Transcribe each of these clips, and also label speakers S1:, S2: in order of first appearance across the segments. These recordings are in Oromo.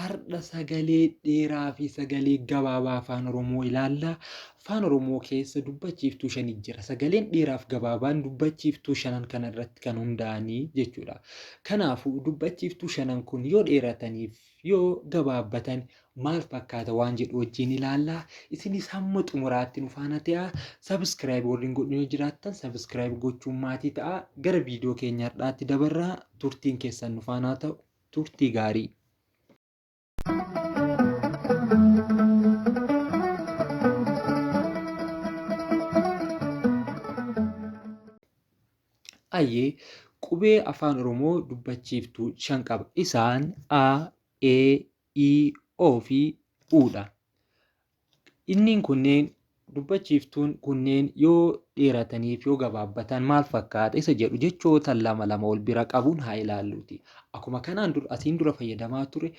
S1: Har'a sagalee dheeraa fi sagalee gabaabaa Afaan Oromoo ilaalla. Afaan Oromoo keessa dubbachiiftuu shani jira. Sagaleen dheeraa fi gabaabaan dubbachiiftuu shanan kana irratti kan hundaa'anii jechuudha. Kanaafuu dubbachiiftuu shanan kun yoo dheerataniif yoo gabaabbatan maal fakkaata waan jedhu wajjin ilaalla. Isinis hamma xumuraatti nu faana ta'aa. Subscribe warri hin godhin yoo jiraattan subscribe gochuun maatii ta'aa. Gara viidiyoo keenya har'aatti dabarraa. Turtiin keessan nu faana haa ta'u. Turtii gaarii. Ayyee qubee Afaan Oromoo dubbachiiftuu 5 qaba. Isaan A, E, I, O fi U dha. Inniin kunneen dubbachiiftuun kunneen yoo dheerataniif yoo gabaabbatan maal fakkaata isa jedhu jechoota lama lama wal bira qabuun haa ilaalluuti. Akkuma kanaan dura asiin dura fayyadamaa ture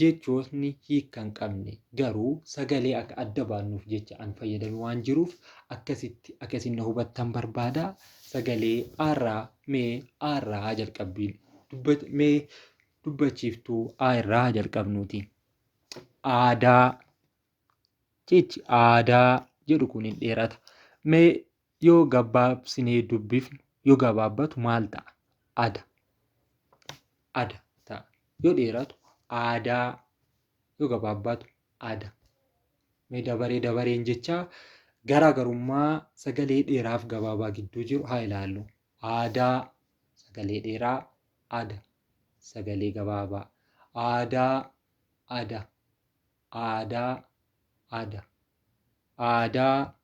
S1: jechootni hiika hin qabne garuu sagalee akka adda baannuuf jecha an fayyadame waan jiruuf akkasitti akka isin na hubattan barbaada. Sagalee aarraa mee aarraa haa jalqabbiin mee dubbachiiftuu A irraa haa jalqabnuuti. Aadaa. Jechi aadaa jedhu kun hin dheerata. Mee yoo gabbaabsinee dubbifnu yoo gabaabbatu maal ta'a? Ada. Ada ta'a. Yoo dheeratu aadaa yoo gabaabbatu ada. Mee dabaree dabareen jechaa garaagarummaa sagalee dheeraaf gabaabaa gidduu jiru haa ilaallu. Aadaa sagalee dheeraa ada sagalee gabaabaa. Aadaa ada aadaa ada aadaa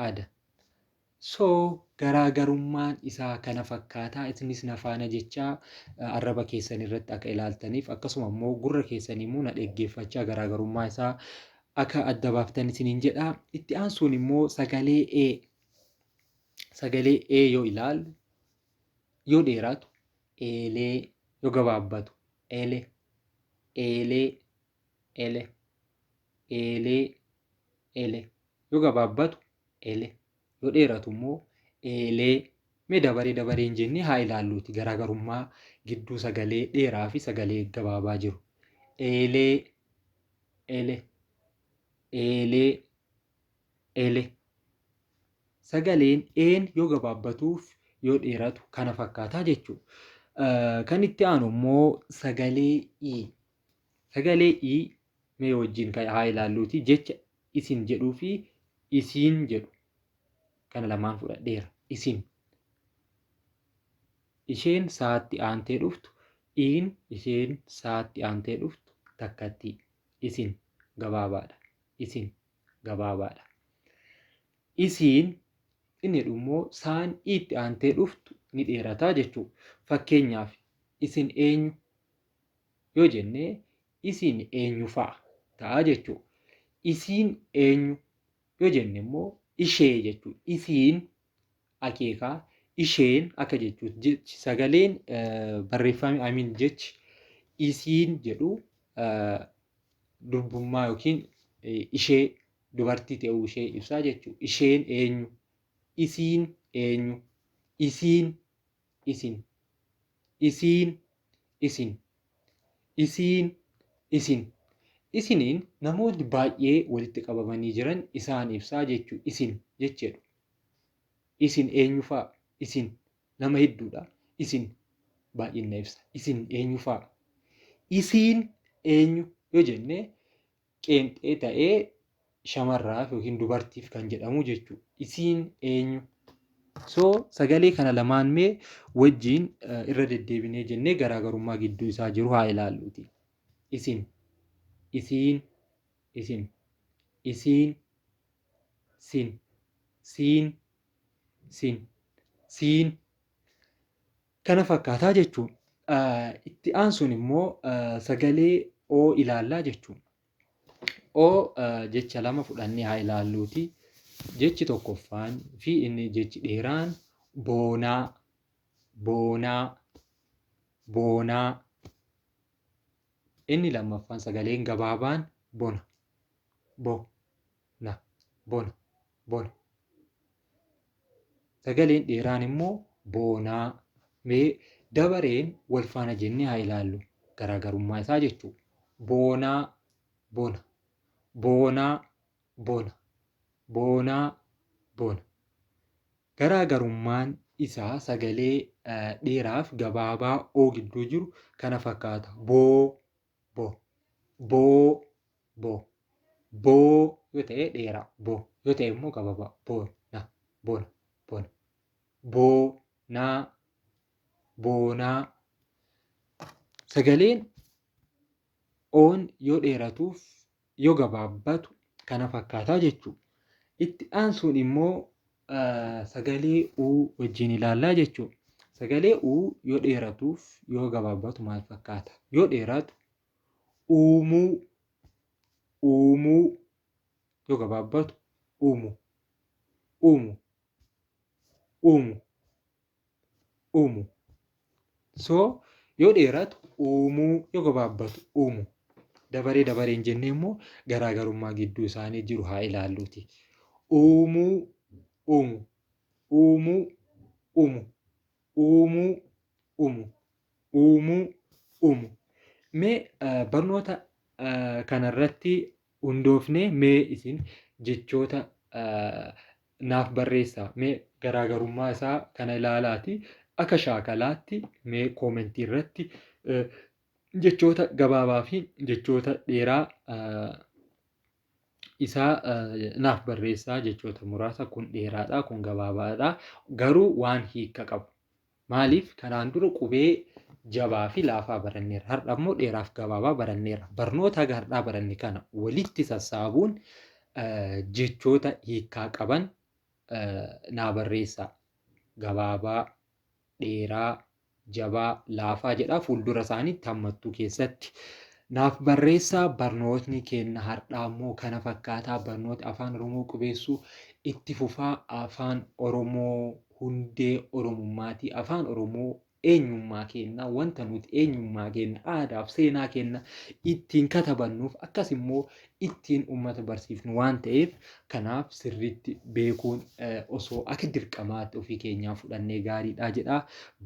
S1: ada so garaagarummaan isaa kana fakkaataa isinis na faana jechaa arraba keessan irratti akka ilaaltaniif akkasuma immoo gurra keessanii immoo na dhaggeeffachaa garaagarummaa isaa akka adda baaftan isiniin jedha. Itti aansuun immoo sagalee E sagalee E yoo ilaallu yoo dheeratu eelee yoo gabaabbatu ele eelee ele eelee ele yoo gabaabbatu ele yoo dheeratu immoo eelee. Mee dabaree dabareen jennee haa ilaalluuti garaagarummaa gidduu sagalee dheeraa fi sagalee gabaabaa jiru. Eelee ele eelee ele. Sagaleen een yoo gabaabbatuuf yoo dheeratu kana fakkaataa jechuudha. Kan itti aanu immoo sagalee i. Sagalee i mee wajjin haa ilaalluuti jecha isin jedhuu fi isiin jedhu kana lamaan fudhadheera. Isin. Isheen saatti aantee dhuftu iin isheen saatti aantee dhuftu takkattii. Isin gabaabaadha. Isin gabaabaadha. Isiin inni jedhu immoo saan iitti aantee dhuftu ni dheerata jechuudha. Fakkeenyaaf isin eenyu yoo jenne isiin eenyu fa'a ta'a jechuudha. Isiin eenyu yoo jenne immoo ishee jechuudha. Isiin akeekaa isheen akka jechuuti. Jechi sagaleen barreeffame I mean jechi isiin jedhu durbummaa yookiin ishee dubartii ta'uu ishee ibsaa jechuudha. Isheen eenyu? Isiin eenyu? Isiin isin. Isiin isin. Isiin isin. Isiniin namoonni baay'ee walitti qabamanii jiran isaan ibsaa jechuudha. Isin jechi jedhu. Isin eenyu fa'a? Isin nama hedduudha. Isin baay'ina ibsa. Isin eenyu fa'a? Isiin eenyu yoo jenne qeenxee ta'ee shamarraaf yookiin dubartiif kan jedhamu jechuudha. Isiin eenyu? So sagalee kana lamaan mee wajjin irra deddeebinee jennee garaagarummaa gidduu isaa jiru haa ilaalluuti. Isin, isiin, isin, isiin, sin, siin, sin, siin. Kana fakkaataa jechuun. Itti aansuun immoo sagalee O ilaallaa jechuun. O jecha lama fudhannee haa ilaalluuti. Jechi tokkoffaan fi inni jechi dheeraan boonaa, boonaa, boonaa. Inni lammaffaan sagaleen gabaabaan bona, bo, na, bona, bona. Sagaleen dheeraan immoo boonaa. Mee dabareen wal faana jennee haa ilaallu. Garaagarummaa isaa jechuudha. Boonaa, bona. Boonaa, bona. Boonaa, bona. Garaagarummaan isaa sagalee dheeraaf gabaabaa O gidduu jiru kana fakkaata. Boo, bo. Boo, bo. Boo yoo ta'e dheeraa, bo yoo ta'e immoo gabaabaa. Bona, bona, bona. Boonaa, boonaa. Sagaleen Oon yoo dheeratuuf yoo gabaabbatu kana fakkaataa jechuudha. Itti aansuun immoo sagalee U wajjin ilaallaa jechuudha. Sagalee U yoo dheeratuuf yoo gabaabbatu maal fakkaata? Yoo dheeratu uumuu, uumuu, yoo gabaabbatu uumu, uumu, uumu, uumu. So yoo dheeratu uumuu, yoo gabaabbatu uumu. Dabaree dabareen jennee immoo garaagarummaa gidduu isaanii jiru haa ilaalluuti. Uumuu, uumu, uumuu, uumu, uumuu, uumu, uumuu, uumu. Mee barnoota kanarratti hundoofnee mee isin jechoota naaf barreessaa. Mee garaagarummaa isaa kana ilaalaati. Akka shaakalaatti mee koomentii irratti jechoota gabaabaa fi jechoota dheeraa isaa naaf barreessaa. Jechoota muraasa kun dheeraadha, kun gabaabaadha. Garuu waan hiika qabu. Maaliif kanaan dura qubee jabaa fi laafaa baranneerra. Har'a immoo dheeraaf gabaabaa baranneerra. Barnoota haga har'aa baranne kana walitti sassaabuun jechoota hiikkaa qaban naa barreessaa. Gabaabaa, dheeraa, jabaa, laafaa jedhaa fuuldura isaaniitti hammattuu keessatti naaf barreessaa. Barnootni keenya har'aa immoo kana fakkaataa. Barnooti Afaan Oromoo qubeessuu itti fufaa. Afaan Oromoo hundee Oromummaatii. Afaan Oromoo eenyummaa keenya, wanta nuti eenyummaa keenya, aadaaf seenaa keenya ittiin katabannuuf akkas immoo ittiin uummata barsiifnu waan ta'eef, kanaaf sirriitti beekuun osoo akka dirqamaatti ofii keenyaa fudhannee gaariidha jedha.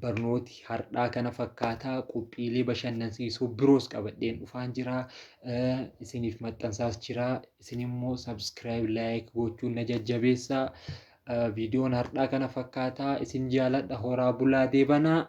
S1: Barnooti har'aa kana fakkaataa. Qophiilee bashannansiisoo biroos qabadheen dhufaan jira. Isiniif maxxansaas jira. Isin immoo subscribe, like gochuun na jajjabeessaa. Viidiyoon har'aa kana fakkaataa. Isin jaaladha, horaa bulaa, deebanaa.